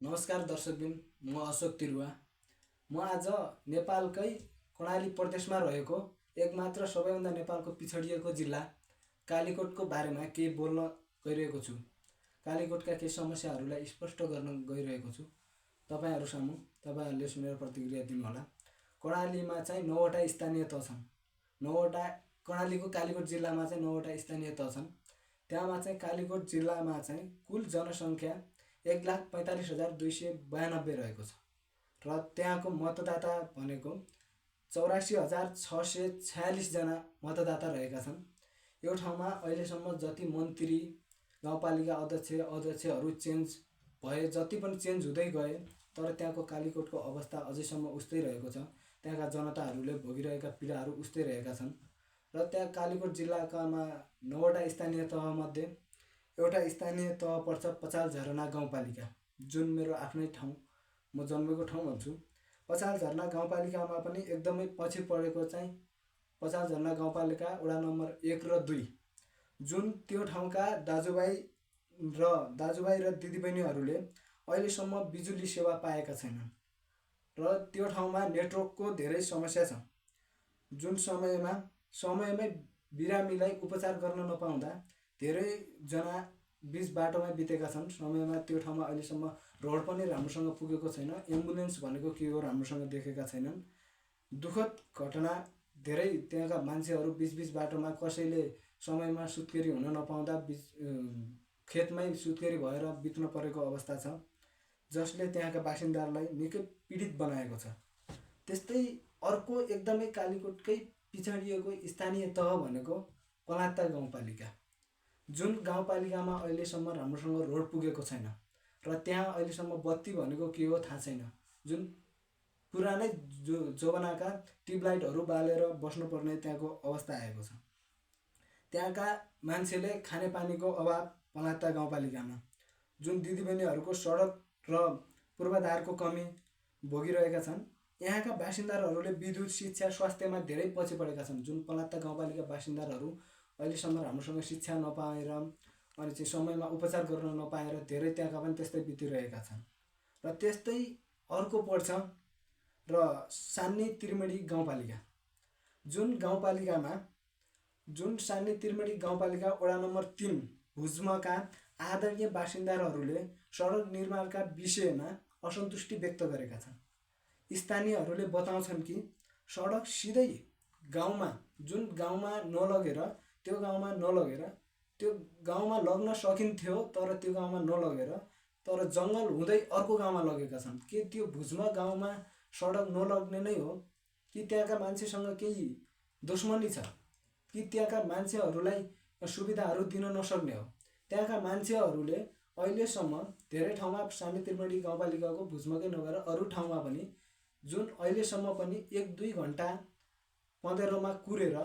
नमस्कार दर्शकबिन, म अशोक तिरुवा। म आज नेपालकै कर्णाली प्रदेशमा रहेको एकमात्र सबैभन्दा नेपालको पिछडिएको जिल्ला कालीकोटको बारेमा केही बोल्न गइरहेको छु। कालीकोटका केही समस्याहरूलाई स्पष्ट गर्न गइरहेको छु तपाईँहरू सामु। तपाईँहरूले सुनेर प्रतिक्रिया दिनुहोला। कर्णालीमा चाहिँ 9वटा स्थानीय तह छन्। 9वटा कर्णालीको कालीकोट जिल्लामा चाहिँ 9वटा स्थानीय तह छन्। त्यहाँमा चाहिँ कालीकोट जिल्लामा चाहिँ कुल जनसङ्ख्या 1,45,292 रहेको छ र त्यहाँको मतदाता भनेको 84,646 जना मतदाता रहेका छन्। यो ठाउँमा अहिलेसम्म जति मन्त्री, गाउँपालिका अध्यक्षहरू चेन्ज भए, जति पनि चेन्ज हुँदै गए, तर त्यहाँको कालीकोटको अवस्था अझैसम्म उस्तै रहेको छ। त्यहाँका जनताहरूले भोगिरहेका पीडाहरू उस्तै रहेका छन् र त्यहाँ कालीकोट जिल्लाकामा 9वटा स्थानीय तहमध्ये एउटा स्थानीय तह पर्छ पचाल झरना गाउँपालिका, जुन मेरो आफ्नै ठाउँ, म जन्मेको ठाउँ भन्छु। पचाल झरना गाउँपालिकामा पनि एकदमै पछि परेको चाहिँ पचाल झरना गाउँपालिका वडा नम्बर 1 र 2, जुन त्यो ठाउँका दाजुभाइ र दिदीबहिनीहरूले अहिलेसम्म बिजुली सेवा पाएका छैनन् र त्यो ठाउँमा नेटवर्कको धेरै समस्या छ। जुन समयमै बिरामीलाई उपचार गर्न नपाउँदा धेरैजना बिच बाटोमा बितेका छन्। समयमा त्यो ठाउँमा अहिलेसम्म रोड पनि राम्रोसँग पुगेको छैन। एम्बुलेन्स भनेको के हो राम्रोसँग देखेका छैनन्। दुःखद घटना, धेरै त्यहाँका मान्छेहरू बिच बाटोमा कसैले समयमा सुत्केरी हुन नपाउँदा खेतमै सुत्केरी भएर बित्न परेको अवस्था छ, जसले त्यहाँका बासिन्दाहरूलाई निकै पीडित बनाएको छ। त्यस्तै अर्को एकदमै कालीकोटकै पिछडिएको स्थानीय तह भनेको पलात्ता गाउँपालिका, जुन गाउँपालिकामा अहिलेसम्म राम्रोसँग रोड पुगेको छैन र त्यहाँ अहिलेसम्म बत्ती भनेको के हो थाहा छैन। जुन पुरानै जमानाका ट्युबलाइटहरू बालेर बस्नुपर्ने त्यहाँको अवस्था आएको छ। त्यहाँका मान्छेले खानेपानीको अभाव पलात्ता गाउँपालिकामा, जुन दिदीबहिनीहरूको सडक र पूर्वाधारको कमी भोगिरहेका छन्। यहाँका बासिन्दाहरूले विद्युत, शिक्षा, स्वास्थ्यमा धेरै पछि परेका छन्। जुन पलात्ता गाउँपालिका बासिन्दाहरू अहिलेसम्म राम्रोसँग शिक्षा नपाएर अनि चाहिँ समयमा उपचार गर्न नपाएर धेरै त्यहाँका पनि त्यस्तै बितिरहेका छन्। र त्यस्तै अर्को पर्छ र सान्नी त्रिवेणी गाउँपालिका, जुन सान्नी त्रिवेणी गाउँपालिका वडा नम्बर 3 भुजमका आदरणीय बासिन्दाहरूले सडक निर्माणका विषयमा असन्तुष्टि व्यक्त गरेका छन्। स्थानीयहरूले बताउँछन् कि सडक सिधै गाउँमा, जुन गाउँमा नलगेर त्यो गाउँमा लग्न सकिन्थ्यो, तर त्यो गाउँमा नलगेर तर जङ्गल हुँदै अर्को गाउँमा लगेका छन्। के त्यो भुजमा गाउँमा सडक नलग्ने नै हो कि त्यहाँका मान्छेसँग केही दुश्मनी छ कि त्यहाँका मान्छेहरूलाई सुविधाहरू दिन नसक्ने हो? त्यहाँका मान्छेहरूले अहिलेसम्म धेरै ठाउँमा सान्नी त्रिवेणी गाउँपालिकाको भुजमकै नभएर अरू ठाउँमा पनि जुन अहिलेसम्म पनि 1-2 घन्टा पँधेरोमा कुरेर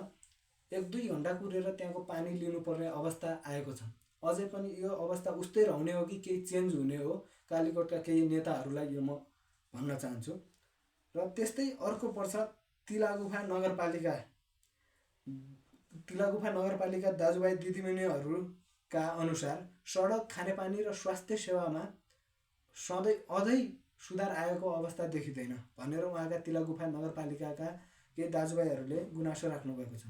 1-2 घन्टा कुरेर त्यहाँको पानी लिनुपर्ने अवस्था आएको छ। अझै पनि यो अवस्था उस्तै रहने हो कि केही चेन्ज हुने हो? कालीकोटका केही नेताहरूलाई यो म भन्न चाहन्छु। र त्यस्तै अर्को पर्छ तिलागुफा नगरपालिका दाजुभाइ दिदीबहिनीहरूका अनुसार सडक, खानेपानी र स्वास्थ्य सेवामा अझै सुधार आएको अवस्था देखिँदैन भनेर उहाँका तिलागुफा नगरपालिकाका केही दाजुभाइहरूले गुनासो राख्नुभएको छ।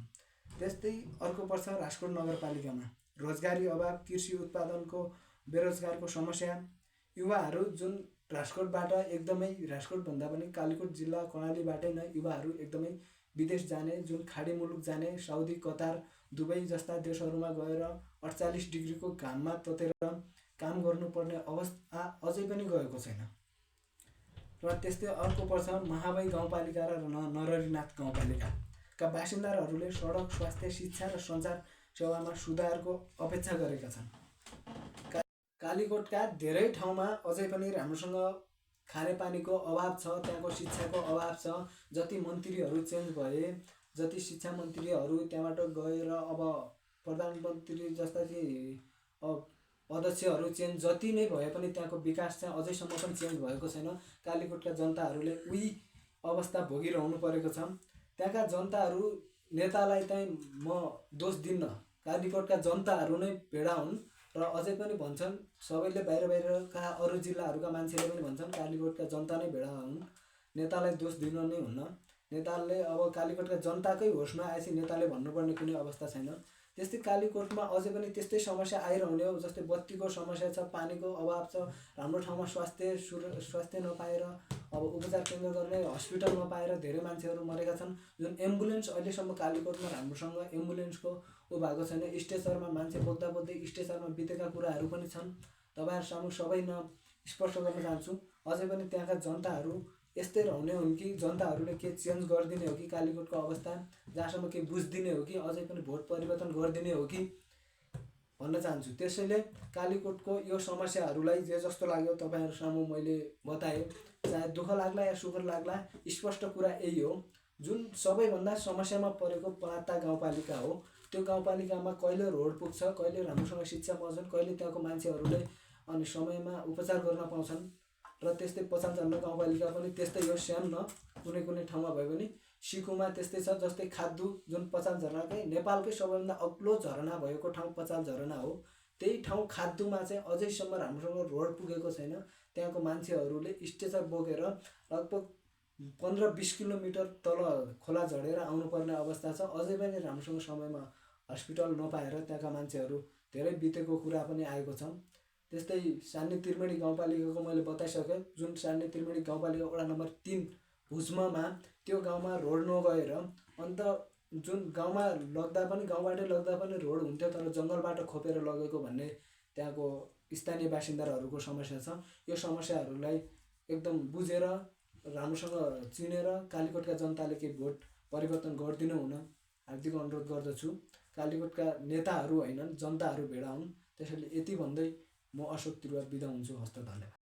त्यस्तै अर्को पर्छ राजकोट नगरपालिकामा रोजगारी अभाव, कृषि उत्पादनको बेरोजगारको समस्या। युवाहरू जुन राजकोटभन्दा पनि कालीकोट जिल्ला कर्णालीबाटै नै युवाहरू एकदमै विदेश जाने, जुन खाडी मुलुक जाने, साउदी, कतार, दुबई जस्ता देशहरूमा गएर 48 डिग्रीको घाममा ततेर काम गर्नुपर्ने अवस्था अझै पनि गएको छैन। र त्यस्तै अर्को पर्छ महाबाई गाउँपालिका र नरहरिनाथ गाउँपालिकाका बासिन्दाहरूले सडक, स्वास्थ्य, शिक्षा र सञ्चार सेवामा सुधारको अपेक्षा गरेका छन्। कालीकोटका धेरै ठाउँमा अझै पनि राम्रोसँग खानेपानीको अभाव छ, त्यहाँको शिक्षाको अभाव छ। जति मन्त्रीहरू चेन्ज भए, जति शिक्षा मन्त्रीहरू त्यहाँबाट गएर अब प्रधानमन्त्री जस्ता अध्यक्षहरू चेन्ज जति नै भए पनि त्यहाँको विकास चाहिँ अझैसम्म पनि चेन्ज भएको छैन। कालीकोटका जनताहरूले उही अवस्था भोगिरहनु परेको छ। त्यहाँका जनताहरू, नेतालाई चाहिँ म दोष दिन्न, कालीकोटका जनताहरू नै भेडा हुन् र अझै पनि भन्छन् सबैले बाहिरका अरू जिल्लाहरूका मान्छेले पनि भन्छन् कालीकोटका जनता नै भेडा हुन्, नेतालाई दोष दिन नै हुन्न। नेताले अब कालीकोटका जनताकै होसमा आएपछि नेताले भन्नुपर्ने कुनै अवस्था छैन। त्यस्तै कालीकोटमा अझै पनि त्यस्तै समस्या आइरहने हो, जस्तै बत्तीको समस्या छ, पानीको अभाव छ, राम्रो ठाउँमा स्वास्थ्य नपाएर अब उपचार केन्द्र गर्ने हस्पिटल नपाएर धेरै मान्छेहरू मरेका छन्। जुन एम्बुलेन्स अहिलेसम्म कालीकोटमा राम्रोसँग एम्बुलेन्सको भएको छैन। स्ट्रेचरमा मान्छे बोक्दा बोक्दै स्ट्रेचरमा बितेका कुराहरू पनि छन्। तपाईँहरू सामु सबै स्पष्ट गर्न चाहन्छु, अझै पनि त्यहाँका जनताहरू यस्तै रहने हुन् कि जनताहरूले के चेन्ज गरिदिने हो कि कालीकोटको अवस्था जहाँसम्म केही बुझिदिने हो कि अझै पनि भोट परिवर्तन गरिदिने हो कि भन्न चाहन्छु। त्यसैले कालीकोटको यो समस्याहरूलाई जे जस्तो लाग्यो तपाईँहरू सामु मैले बताएँ, चाहे दुःख लाग्ला या सुख लाग्ला, स्पष्ट कुरा यही हो। जुन सबैभन्दा समस्यामा परेको पलाता गाउँपालिका हो, त्यो गाउँपालिकामा कहिले रोड पुग्छ, कहिले राम्रोसँग शिक्षा पाउँछन्, कहिले त्यहाँको मान्छेहरूले अनि समयमा उपचार गर्न पाउँछन्। र त्यस्तै पचालझर्ना गाउँपालिका पनि त्यस्तै हो, सानो कुनै कुनै ठाउँमा भए पनि। सिकुमा त्यस्तै छ, जस्तै खाद्दु जुन पचालझर्नाकै नेपालकै सबैभन्दा अग्लो झरना भएको ठाउँ पचालझर्ना हो। त्यही ठाउँ खाद्दुमा चाहिँ अझैसम्म राम्रोसँग रोड पुगेको छैन। त्यहाँको मान्छेहरूले स्ट्रेचर बोकेर लगभग 15-20 किलोमिटर तल खोला झरेर आउनुपर्ने अवस्था छ। अझै पनि राम्रोसँग समयमा हस्पिटल नपाएर त्यहाँका मान्छेहरू धेरै बितेको कुरा पनि आएको छ। त्यस्तै सान्ने त्रिवेणी गाउँपालिकाको मैले बताइसकेँ। जुन सान्ने त्रिवेणी गाउँपालिका वडा नम्बर 3 भुजमा, त्यो गाउँमा रोड नगएर अन्त जुन गाउँमा लग्दा पनि गाउँबाटै लग्दा पनि रोड हुन्थ्यो, तर जङ्गलबाट खोपेर लगेको भन्ने त्यहाँको स्थानीय बासिन्दाहरूको समस्या छ। यो समस्याहरूलाई एकदम बुझेर राम्रोसँग चिनेर कालीकोटका जनताले केही भोट परिवर्तन गरिदिनु हुन हार्दिक अनुरोध गर्दछु। कालीकोटका नेताहरू होइनन्, जनताहरू भेडा हुन्। त्यसैले यति भन्दै म अशोक तिरुवा बिदा हुन्छु। हस्त, धन्यवाद।